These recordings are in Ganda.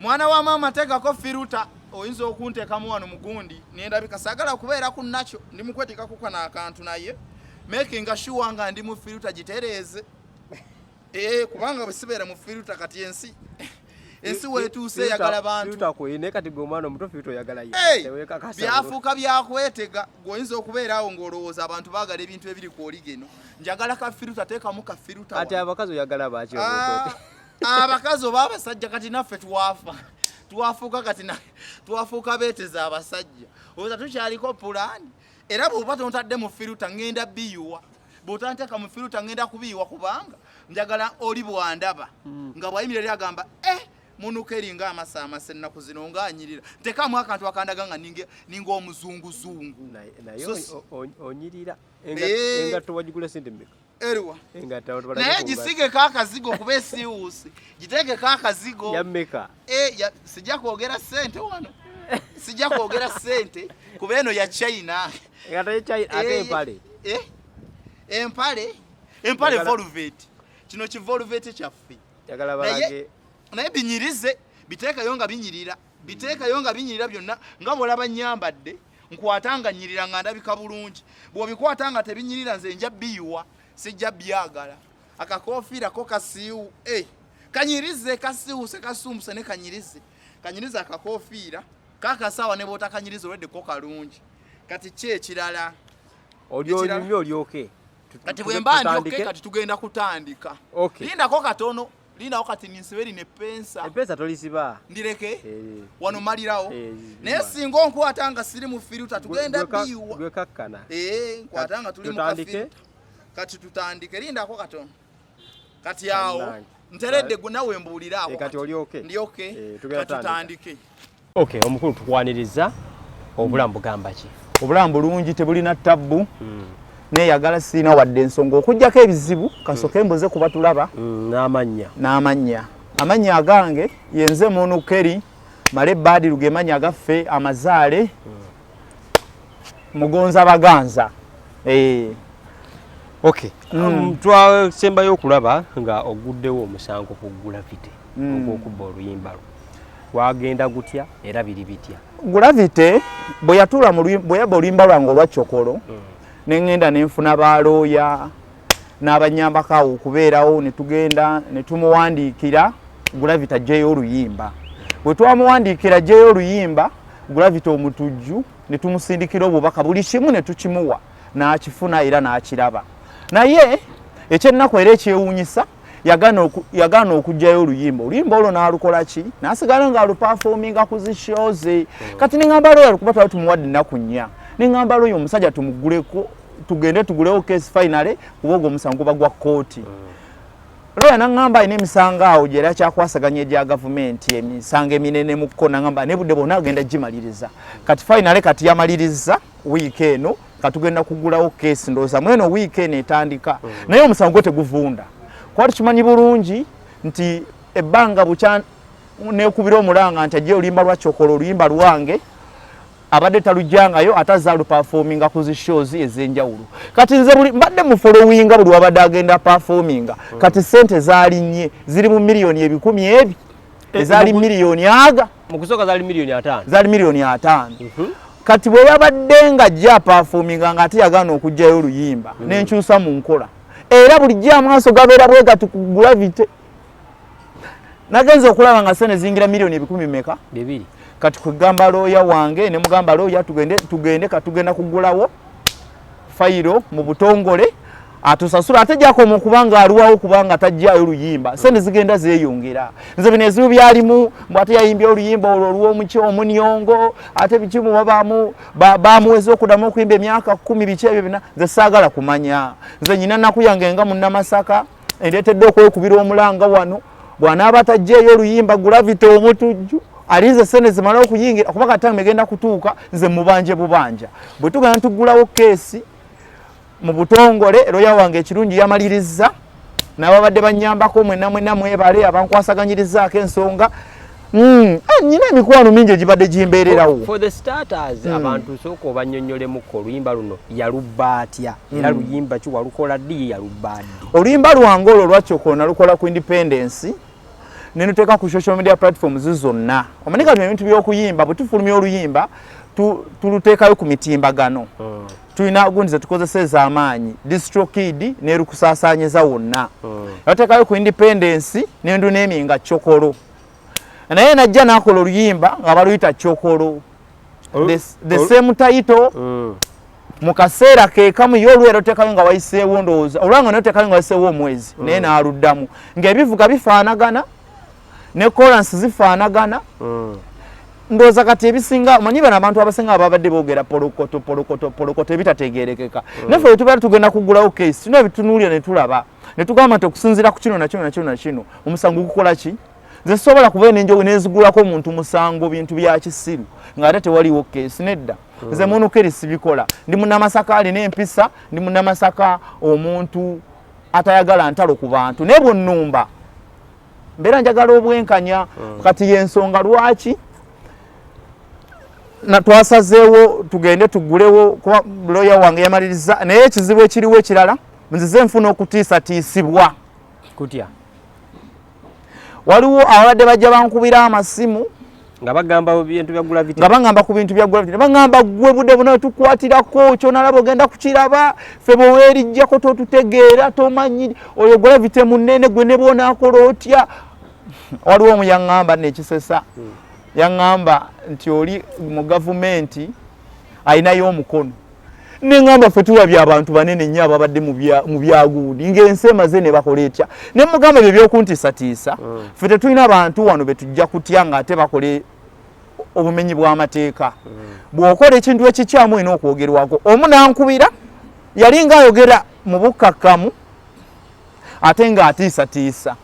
Mwana wa maama, teekako filter, oyinza okunteekamu wano mugundi nendabika. Saagala kubeera ku nakyo, ndi mukweteekako kano akantu, naye makinga sure nga ndi mu filter gitereeze. Kubanga bwe sibeera mu filter, kati ensi weetuuse eyagala bantu. Filter kwine kati gwe omwana omuto filter oyagala ye. Hey, Tewekakasa. Byafuuka byakwetega. Gweoyinza okubeera awo ng'olowooza abantu baagala ebintu ebiri ku oligeno. Njagala ka filter, teekamu ka filter Ati wano. abakazi oyagala baki? Ah, abakazi oba abasajja, kati naffe twafa, twafuuka kati twafuuka beeteza abasajja. Oza tukyaliko pulaani, era bw'oba tontadde mu filter ŋŋenda biyuwa, bw'otanteeka mu filter ŋŋenda kubiyiwa, kubanga njagala oli bwandaba nga bwayimirira eri agamba, "Eh, munuka eringa amasaamasa ennaku zino ng'anyirira." Ntekamu akantu akandaga nga ninga omuzunguzungu. Naye So onyirira. Engatto wagigula sente mmeka? Eriwa? Engatto abantu balage Naye ku ngatto. gisigeko akazigo, kuba esiiwuusi, giteekeko akazigo. Ya mmeka? Eh, sijja kwogera ssente wano, sijja kwogera ssente, kuba eno ya China. Engatto ye China, ate empale? Eh, empale Velvet, kino ki velvet kyaffe. Njagala balage. Naye binyirize, biteekayo nga binyirira, biteekayo nga binyirira byonna nga bwolaba nyambadde. Nkwata nga nyirira, nga ndabika bulungi. Bw'obikwata nga tebinyirira, nze nja biyiwa, sijja byagala. Akakofiira ko kasiiwu, eh, kanyirize, kasiiwuse, kasumbuse, ne kanyirize, kanyirize akakofiira kakasaawa ne bw'otakanyiriza olwedde ko kalungi. Kati ki ekirala? Oli Ekirala? onyumye olyoke. Kati bwe mba ndyoke, kati tugenda kutandika. Lindako katono, lindako kati ninsibe lino epensa. Epesa tolisiba. Ndireke? Eh. Wano malirawo. Eh, Naye bimala. singa onkwata nga siri mu filter, tugenda biyiwa. Gwe kakkana. Eh, nkwata nga tuli mu Tutandike? ka filter. Kati tutandike, lindako katono. Kati awo Bannange. nteredde, gwe nawe mbuuliraako. Eh, kati oli okay? Ndi okay. Eh, tugenda Kati tutandika. tutandike. Okay, omukulu, tukwaniriza. Obulamu bugamba ki? Obulamu bulungi, tebulina tabbu. Neeyagala, sirina wadde ensonga okugjako ebizibu. Kasooke mbuze kuba tulaba. N'amannya. N'amannya, amannya agange yenze Munukeri Male Baadiru, ge mannya agaffe amazaale, Mugonza Baganza. Eh, Okay. Twasembayo okulaba nga oguddewo omusango ku Gravity ogw'okubba oluyimba lwo. Wagenda gutya era biri bitya? Gravity bwe yatuula bwe yabba oluyimba lwange olwa Kyokolo, ne ŋŋenda ne nfuna balooya n'abanyambako awo okubeerawo, ne tugenda ne tumuwandiikira Gravity aggyeyo oluyimba. Bwe twamuwandiikira aggyeyo oluyimba, Gravity omutujju, ne tumusindikira obubaka, buli kimu ne tukimuwa, n'akifuna era n'akiraba. Naye ekyennaku era ekyewuunyisa, yagaana okuggyayo oluyimba. Oluyimba olwo n'alukola ki? N'asigala ng'aluperforminga ku zi show ze. Kati neŋŋamba looya, kuba twali tumuwadde ennaku 4, neŋŋamba looya, omusajja tumuguleko, tugende tugulewo case finally, kuba ogwo omusango guba gwa kkooti. Looya naŋŋamba alina emisango awo gyera akyakwasaganya egya gavumenti, emisango eminene mukko. Naŋŋamba ne budde bwonna agenda gimaliriza. Kati finally kati yamaliriza wiiki eno, katugenda kugulawo case, ndowooza mweno wiiki eno etandika. Naye omusango gwo teguvunda, kuba tukimanyi bulungi nti ebbanga bukya nekubira omulanga nti ajje oluyimba lwa Kyokola, oluyimba lwange, abadde talujjangayo, ate azze aluperforminga ku zi shows ez'enjawulo. Kati nze buli mbadde mufollowinga buli wabadde agenda performinga. Kati sente zaalinnye, ziri mu miliyoni ebikumi ebi, ezaali miliyoni aga. Mu kusooka zaali miliyoni 50. Zaali miliyoni 50. Kati bwe yabadde nga ajja aperforminga, nga ate yagaana okuggyayo oluyimba, nenkyusa mu nkola, era bulijjo amaaso gabeera bwe gati ku Gravity. Nagenza okulaba nga sente zingira miliyoni ebikumi meka? 2. Kati kwegamba looya wange, ne mugamba, "Looya, tugende, tugende, katugenda kugulawo fayiro mu butongole, atusasula." Ate gyakoma okubanga aluwawo, kubanga tajjayo luyimba, sente zigenda zeeyongera. Nze bino ezibu byalimu mbu ate yayimbye oluyimba olwo olw'omuki omuniongo, ate bikimu babamu bamuweza okuddamu okuyimba emyaka 10, biki ebyo byonna nze saagala kumanya. Nze nyina nnaku yange nga Munnamasaka endeetedde okwekubira omulanga wano. Bw'anaaba tajjeeyo oluyimba, Gravity omutujju alinze sente zimale okuyingira, kuba kati egenda kutuuka nze mubanje bubanja. Bwe tugenda tuggulawo case mu butongole, looya wange ekirungi yamaliriza, n'ababadde banyambako mwenna mwenna mwebale, abankwasaganyirizaako ensonga. Nyina emikwano mingi egibadde gimbeererawo. For the starters, abantu sooka obanyonnyolemuko oluyimba luno yalubba atya, era luyimba ki, walukola ddi, ye yalubba ddi? Oluyimba lwange olwo lwakyokolo nalukola ku independence. Nenuteeka ku social media platforms zonna. Omanyi kati ebintu by'okuyimba, bwe tufulumya oluyimba tuluteekayo ku mitimbagano. Tulina gundi zetukozesa ez'amaanyi, DistroKid nerukusaasaanyiza wonna. Yateekayo ku Independence nenduneeminga Chokolo, naye najja n'akola oluyimba nga baluyita Chokolo, the same title. Mu kaseera ke kamu ye olwera oteekayo nga wayiseewo, ndowooza olwanga noteekayo nga wayiseewo omwezi, naye n'aluddamu ng'ebivuga bifaanagana ne chorus zifaanagana. Ndowooza kati ebisinga omanyi bano abantu abasinga babadde boogera polokoto polokoto polokoto ebitategeerekeka. Naffe bwe tubeera tugenda kugulawo case, tulina bitunuulira ne tulaba ne tugamba nti okusinziira ku kino na kino na kino na kino, omusango gukola ki? Nze sobola kuba nenjogo nenzigulako omuntu musango bintu bya kisiru ng'ate tewaliwo case. Nedda, nze Munukeri sibikola. Ndi Munnamasaka alina empisa, ndi Munnamasaka omuntu atayagala ntalo ku bantu, naye bwonnumba mbeera njagala obwenkanya. Kati yensonga lwaki na twasazeewo tugende tugulewo, kuba lawyer wange yamaliriza. Naye ekizibu ekiriwo ekirala, nzize nfuna okutiisatiisibwa. Kutya? Waliwo abadde bajja bankubira amasimu nga bagamba bintu bya Gravity. Nga baŋŋamba ku bintu bya Gravity, baŋŋamba, "Gwe budde buno tukwatirako kyonalaba ogenda kukiraba, ffe bweweerijjako totutegeera, tomanyi oyo Gravity munene, gwe ne bwonaakola otya." Waliwo omu yaŋŋamba nekisesa, yaŋŋamba nti oli mu gavumenti alinayo omukono. Neŋŋamba, ffe tulabye abantu banene nnyo ababadde mu byagundi ng'ensi emaze ne bakola etya. Ne mugamba, ebyo byokuntiisatiisa, ffe tetulina bantu wano betujja kutya ng'ate bakola obumenyi bw'amateeka. Bw'okola ekintu ekikyamu olina okwogerwako. Omu nankubira, yali ng'ayogera mu bukkakkamu ate ng'atiisatiisa,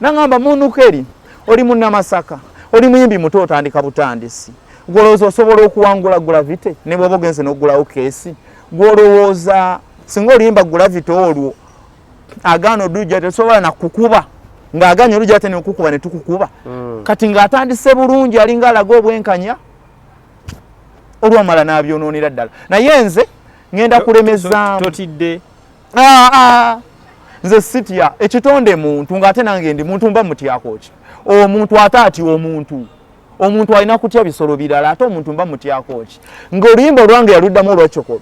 naŋŋamba, "Munukeri, oli Munnamasaka, oli muyimbi muto, otandika butandisi, gwolowooza osobola okuwangula Gravity ne bwoba ogenze n'oggulawo case? Gwolowooza singa oluyimba Gravity olwo agaana odujja, tesobola nakukuba ng'aganya olujja ate nekukuba ne tukukuba?" Kati ng'atandise bulungi, alinga alaga obwenkanya, olwamala n'abyonoonera ddala. Naye nze ŋŋenda kulemezaamu. Totidde? Ah, ah. Nze sitya ekitonde muntu, ng'ate nange ndi muntu. Mba mutyako ki omuntu? Ate ati omuntu alina kutya bisolo birala, ate omuntu mba mutyako ki? Ng'oluyimba olwange yaluddamu olwacokolo,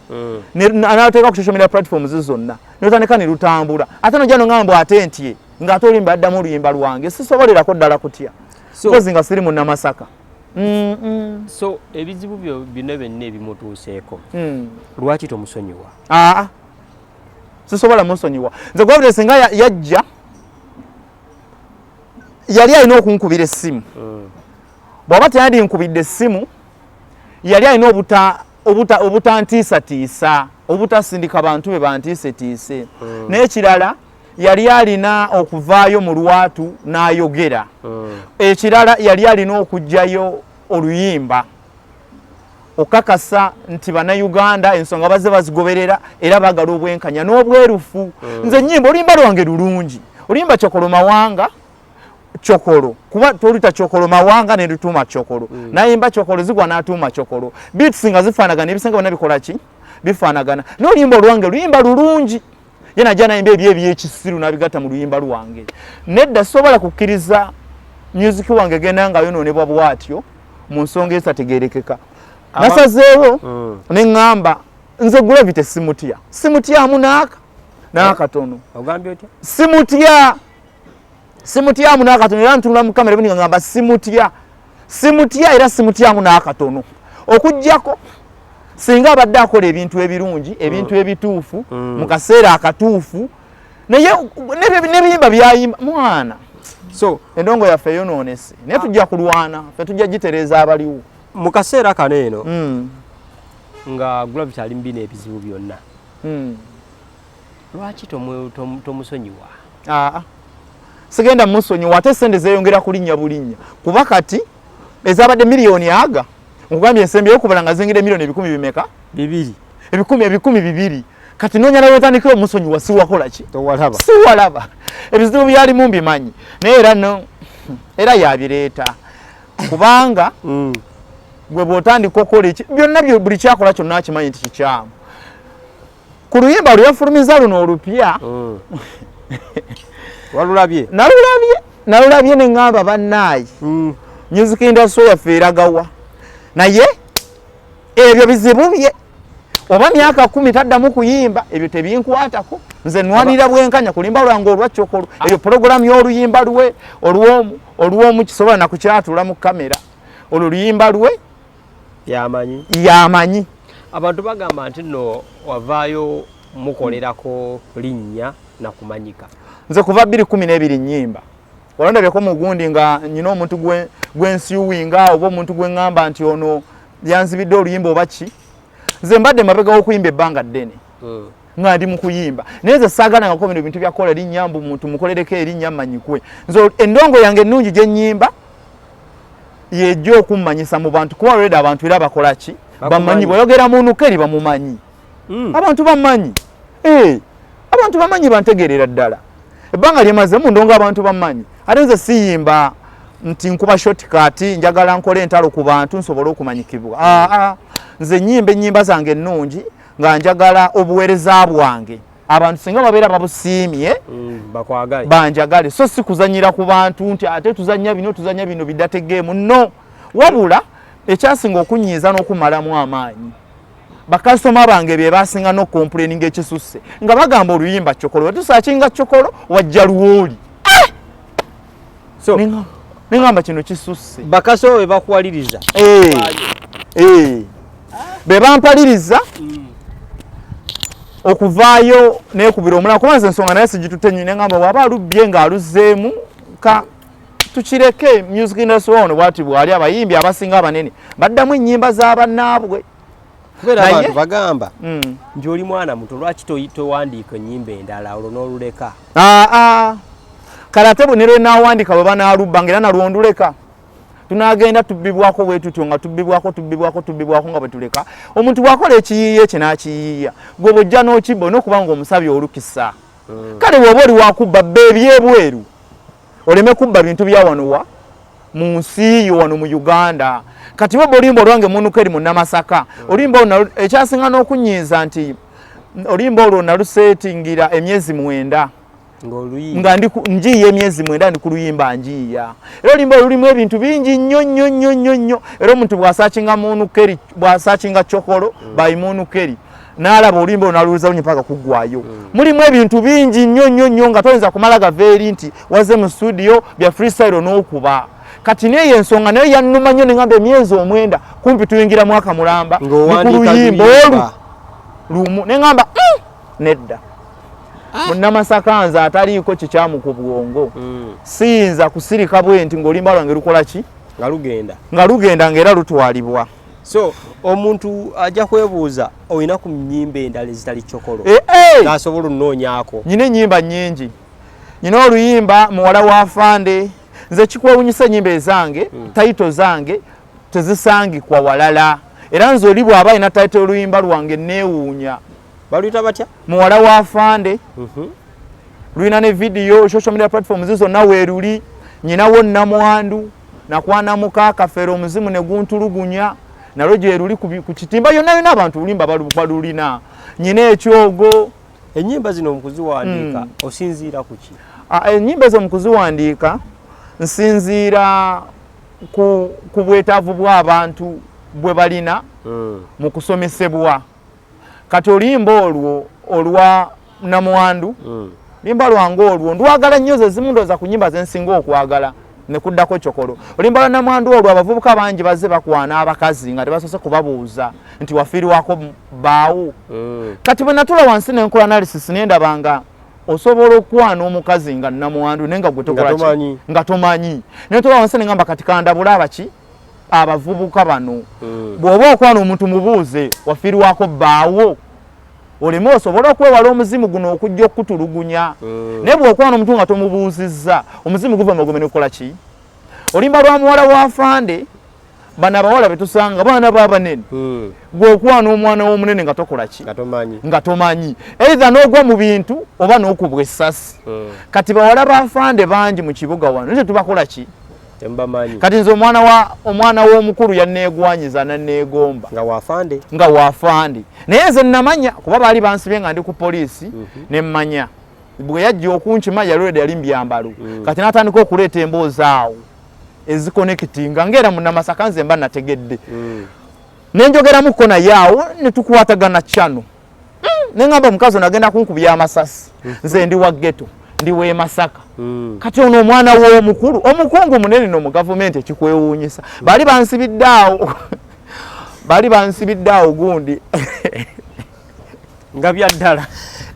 n'ateeka ku social media platforms zonna, notandika ne lutambula, ate nojja noŋŋamba ate ntye ng'ate oluyimba yaddamu oluyimba lwange. Sisobolerako ddala kutya, mpozi nga siri Munnamasaka. So ebizibu byo bino byonna ebimutuuseeko, lwaki tomusonyiwa? Aa, sisobola musonyiwa nze. Gravity singa yajja yali alina okunkubira essimu. Bw'aba teyandinkubidde essimu, yali alina obutantiisatiisa, obutasindika bantu be bantiisetiise. N'ekirala, yali alina okuvaayo mu lwatu n'ayogera. Ekirala, yali alina okuggyayo oluyimba okakasa nti Bannayuganda ensonga bazze bazigoberera era baagala obwenkanya n'obwerufu. Nze nyimba oluyimba lwange lulungi, oluyimba Kyokolo Mawanga Kyokolo, kuba toluyita Kyokolo Mawanga nelutuuma Kyokolo. Nayimba Kyokolo zigwa n'atuuma Kyokolo, beats nga zifaanagana, ebisinga byonna bikola ki, bifaanagana. N'oluyimba olwange luyimba lulungi, ye najja nayimba ebyo ebyekisiru n'abigatta mu luyimba lwange. Nedda, sobola kukkiriza music wange genda nga yonoonebwa bw'atyo mu nsonga ezitategeerekeka. Nasazeewo ne ŋŋamba, nze Gravity simutya, simutyamu naaka n'akatono. Ogambye otya? Simutya, simutyamu n'akatono. Era ntunula mu kamera nga ngamba simutya, simutya, era simutyamu n'akatono, okuggyako singa abadde akola ebintu ebirungi, ebintu ebituufu mu kaseera akatuufu. Naye n'ebiyimba byayimba mwana, so endongo yaffe eyonoonese, naye tujja kulwana, ffe tujja gitereeza abaliwo. Mu kaseera kano eno nga Gravity ali mu bino ebizibu byonna, lwaki tomusonyiwa? Aa, sigenda musonyiwa. Ate sente zeeyongera kulinnya bulinnya, kuba kati ezabadde miliyoni aga nkugambye ensembe yokubala nga zingire miliyoni ebikumi bimeka? 2. 200,000. Kati noonya nawe otandikira omusonyiwa, siwakola ki? Towalaba. Siwalaba. Ebizibu byalimu mbimanyi, naye era no era yabireeta, kubanga gwe bw'otandika okukola eki byonna buli kyakola kyonna akimanyi nti kikyamu. Ku luyimba lwe yafulumiza luno olupya, Walulabye? Nalulabye. Nalulabye ne ŋŋamba bannaayi, music industry yaffe eragawa? Naye ebyo bizibu bye, oba myaka 10 taddamu kuyimba, ebyo tebinkwatako. Nze nwanira bwenkanya kulimba lwange olwa Kyokolo. Eyo pulogulamu y'oluyimba lwe olw'omu kisobola nakukyatula mu kamera, olwo luyimba lwe yamanyi. Yamanyi. Abantu bagamba nti nno wavaayo mukolerako linnya nakumanyika. Nze kuva 2012 nnyimba. Walandabyeko mugundi nga nyina omuntu gwensiwinga oba omuntu gwe ŋŋamba nti ono yanzibidde oluyimba oba ki. Nze mbadde mabega w'okuyimba ebbanga ddene nga ndi mu kuyimba, naye nze saagalangako bino bintu byakukola linnya mbu muntu mukolereko erinnya mmanyikwe. Nze endongo yange ennungi gye nnyimba yejja okummanyisa mu bantu, kuba already abantu era bakola ki? Bamanyi. Bweyogera muntu eri bamumanyi. Abantu bamanyi. Eh, abantu bamanyi, bantegeerera ddala. Ebbanga lyemaze mu ndongo abantu bamanyi. Ate nze siyimba nti nkuba shortcut, njagala nkole entalo ku bantu nsobole okumanyikibwa. Aa, nze nyimba ennyimba zange ennungi nga njagala obuweereza bwange abantu singa babeera babusiimye Bakwagale. banjagale, so si kuzanyira ku bantu nti ate tuzanya bino, tuzanya bino bidategeemu. No, wabula ekyasinga okunyiiza n'okumalamu amaanyi, bakasitoma bange bye basinga n'okucomplaininga ekisusse nga bagamba oluyimba Kyokolo, wetusearchinga Kyokolo wajja Lwoli. So Neŋŋamba kino kisusse. Bakasitoma be bakuwaliriza. Eh, eh. Be bampaliriza okuvaayo nekubira omulala, kuba nze ensonga naye sigitutte nnyo. Neŋŋamba bw'aba alubbye ng'aluzzeemu, ka tukireke. Music industry wano bwati bwali, abayimbi abasinga abanene baddamu ennyimba z'abannaabwe. Kubeera abantu bagamba nti oli mwana muto, lwaki towandiika ennyimba endala olwo n'oluleka? Aa, kale ate ne lwe naawandika bwe banaalubba nga era nalwo nduleka, tunagenda tubbibwako bwe tutyo, nga tubbibwako, tubbibwako, tubbibwako nga bwe tuleka. Omuntu bw'akola ekiyiiya ekyo n'akiyiiya, gwe bw'ojja n'okibba olina okuba nga omusabye olukisa. Kale bw'oba oli wakubba, bba ebyebweru, oleme kubba bintu bya wano wa mu nsi yo wano mu Uganda. Kati boba oluyimba olwange munuka eri Munnamasaka, oluyimba olwo ekyasinga n'okunyiiza nti oluyimba olwo nalusetingira emyezi 9 ng'oluyimba nga njiiya emyezi 9 ndi ku luyimba njiiya. Era oluyimba olwo lulimu ebintu bingi nnyo nnyo nnyo nnyo nnyo. Era omuntu bw'asearchinga Munukeri, bw'asearchinga Chokolo by Munukeri, n'alaba oluyimba olwo n'aluwuliza lunyi paka kuggwayo. Mulimu ebintu bingi nnyo nnyo nnyo nga toyinza kumala gava eri nti waze mu studio bya freestyle n'okuba. Kati neyo ensonga nayo yannuma nnyo, neŋŋamba emyezi 9, kumpi tuyingira mwaka mulamba, ndi ku Ng'owandiika luyimba olwo luyimba. lumu. Neŋŋamba, nedda, Munnamasaka nze ataliiko kikyamu ku bwongo siyinza kusirika bwe nti ng'oluyimba lwange lukola ki? Nga lugenda. Nga lugenda ng'era lutwalibwa. So omuntu ajja kwebuuza, olina ku nnyimba endala ezitali Chokolo Eh, eh! n'asobola onoonyaako? Nyina ennyimba nnyingi. Nyina oluyimba Muwala wa Fande. Nze kikwewunyisa, ennyimba ezange title zange tezisangikwa walala. Era nze oli bw'aba alina title oluyimba lwange neewuunya. Baluyita batya? Muwala wa Fande. Lulina ne video, social media platforms zonna weeruli. Nyinawo Namwandu Nakwana Muka Kafeero Omuzimu ne Guntulugunya, nalwo gyeruli ku kitimba yonna yonna, abantu lulimba balulina. Nyina Ekyogo. Ennyimba zino mu kuziwandiika osinziira ku ki? Ah, ennyimba ezo mu kuziwandiika nsinziira ku bwetaavu bw'abantu bwe balina mu kusomesebwa. Kati oluyimba olwo olwa Namwandu, luyimba lwange olwo ndwagala nnyo, ze zimu ndowooza ku nnyimba zensinga okwagala nekuddako Kyokolo. Oluyimba lwa Namwandu olwo, abavubuka bangi bazze bakwana abakazi nga tebasoose kubabuuza nti wafiirwako baawo. Kati bwe natula wansi nenkola analysis, nendaba nga osobola okukwana omukazi nga namwandu naye nga gwe tokola ki? Tomanyi. Nga tomanyi. Netula wansi nengamba kati kandabula abaki abavubuka bano, bw'oba okwana omuntu mubuuze wafiirwako bbaawo, oleme osobole okwewala omuzimu guno okujja okukutulugunya. Naye bw'okwana omuntu nga tomubuuzizza, omuzimu guva magome nekukola ki? Olimba lwa Muwala wa Fande, bano abawala betusanga baana babanene, gweokwana omwana w'omunene nga tokola ki? Nga tomanyi. Nga tomanyi, either n'ogwa mu bintu oba n'okubwa essasi. Kati bawala bafande bangi mu kibuga wano, naye tetubakola ki? Temubamanyi. Kati nze omwana wa omwana w'omukulu yanneegwanyiza nanneegomba. Nga wafande. Nga wafande, naye nze namanya kuba baali bansibye nga ndi ku poliisi, ne mmanya. Bwe yajja okunkima yalwedde yali mubyambalo. Kati n'atandika okuleeta emboozi awo eziconnectinga, ngaera Munnamasaka nze mba nategedde. Nenjogeramuko naye awo ne tukwatagana kyano, neŋŋamba omukazi ono agenda kunkubya amasasi, nze ndi wa ghetto, ndi w'e Masaka. Kati ono omwana w'omukulu omukungu munene no mu gavumenti, ekikwewuunyisa baali bansibidde awo, baali bansibidde awo gundi. Nga byaddala.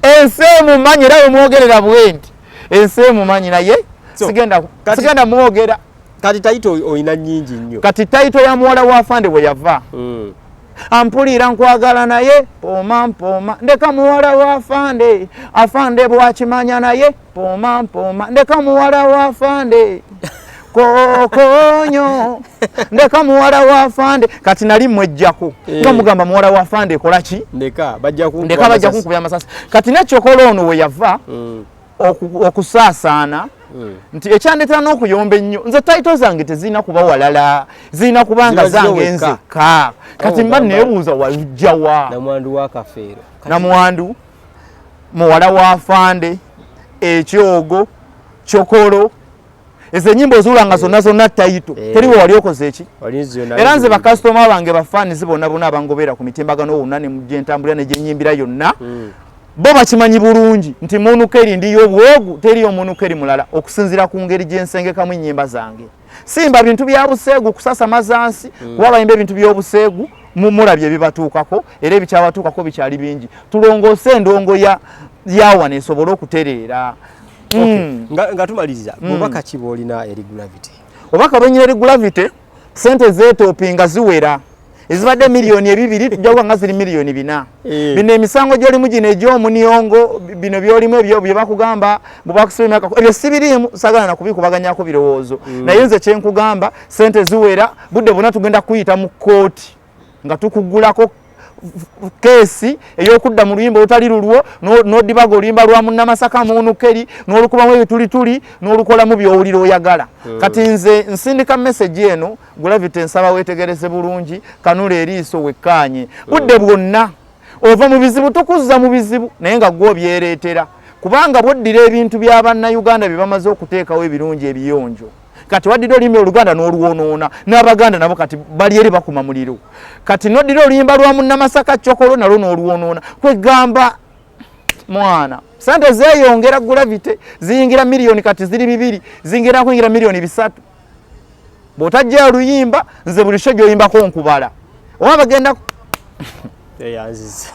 Ensi emumanyi, era wemwogerera bwe nti ensi emumanyi, naye sigenda mwogera. Kati title oyina nnyingi nnyo. Kati title ya muwala wa fande bwe yava, ampulira nkwagala naye mpooma mpooma, ndeka muwala wa fande, afande bwakimanya naye mpooma mpooma, ndeka muwala wa fande kokonyo, ndeka muwala wa fande. Kati nali mwejjako nga mugamba muwala wa fande ekola ki? Ndeka bajja kunkuba ndeka bajja amasasi. Kunkubya amasasi. Kati nekyokola ono we yava okusaasaana nti ekyandetera n'okuyomba ennyo, nze title zange tezirina kuba walala, zirina kubanga Ziba zizo zange wekka. nzekka. Kati mba Ogamba- neebuuza walujjawa? Namwandu wa Kafeero. Namwandu, muwala wa fande, ekyogo, kyokolo, ezo enyimba ozuula nga zonna zonna title. Teriwo wali okoze eki. Era nze bakasitoma bange, bafaanizi bonna bonna abangobeera ku mitimbagano wonna ne gyentambulira ne gyenyimbira yonna, bo bakimanyi bulungi nti Munukeri ndiyo bwogu, teriyo Munukeri mulala, okusinziira ku ngeri gyensengekamu ennyimba zange. Simba bintu bya buseegu kusasamaza nsi, kuba bayimba ebintu by'obuseegu mulabye ebibatuukako, era ebikyabatuukako bikyali bingi. Tulongoose endongo ya yawana esobole okutereera. Nga tumaliriza, bubaka ki bwolina eri Gravity? Obubaka bwenyina eri Gravity, sente zeetopinga ziwera, ezibadde 2 miliyoni tujja kuba nga ziri 4 miliyoni. Bino emisango gyolimu gino egy'omuniongo, bino byolimu ebyo bye bakugamba bwebakusiba emyaka, ebyo sibiriimu, sagala nakubikubaganyako birowoozo. Naye nze kyenkugamba, sente ziwera, budde bwonna tugenda kuyita mu kkooti nga tukugulako case ey'okudda mu luyimba olutali lulwo, n'odibaga oluyimba lwa Munnamasaka Muunukeri n'olukubamu ebitulituli n'olukolamu by'owulira oyagala. Kati nze nsindika message eno, Gravity, nsaba weetegereze bulungi, kanula eriiso wekkaanye. Budde bwonna ova mu bizibu, tukuzza mu bizibu, naye nga gwe obyereetera, kubanga bwoddira ebintu bya Bannayuganda bye bamaze okuteekawo ebirungi ebiyonjo, kati waddira oluyimba Oluganda n'olwonoona, n'Abaganda nabo kati bali eri bakuma muliro. Kati noddira oluyimba lwa Munnamasaka Cokolo nalwo n'olwonoona. Kwegamba mwana, sente zeeyongera, Gravity, ziyingira miliyoni, kati ziri 2, ziyingira kuyingira 3 miliyoni. Bw'otajja oluyimba, nze buli show gy'oyimbako nkubala oba bagenda Eyanziza.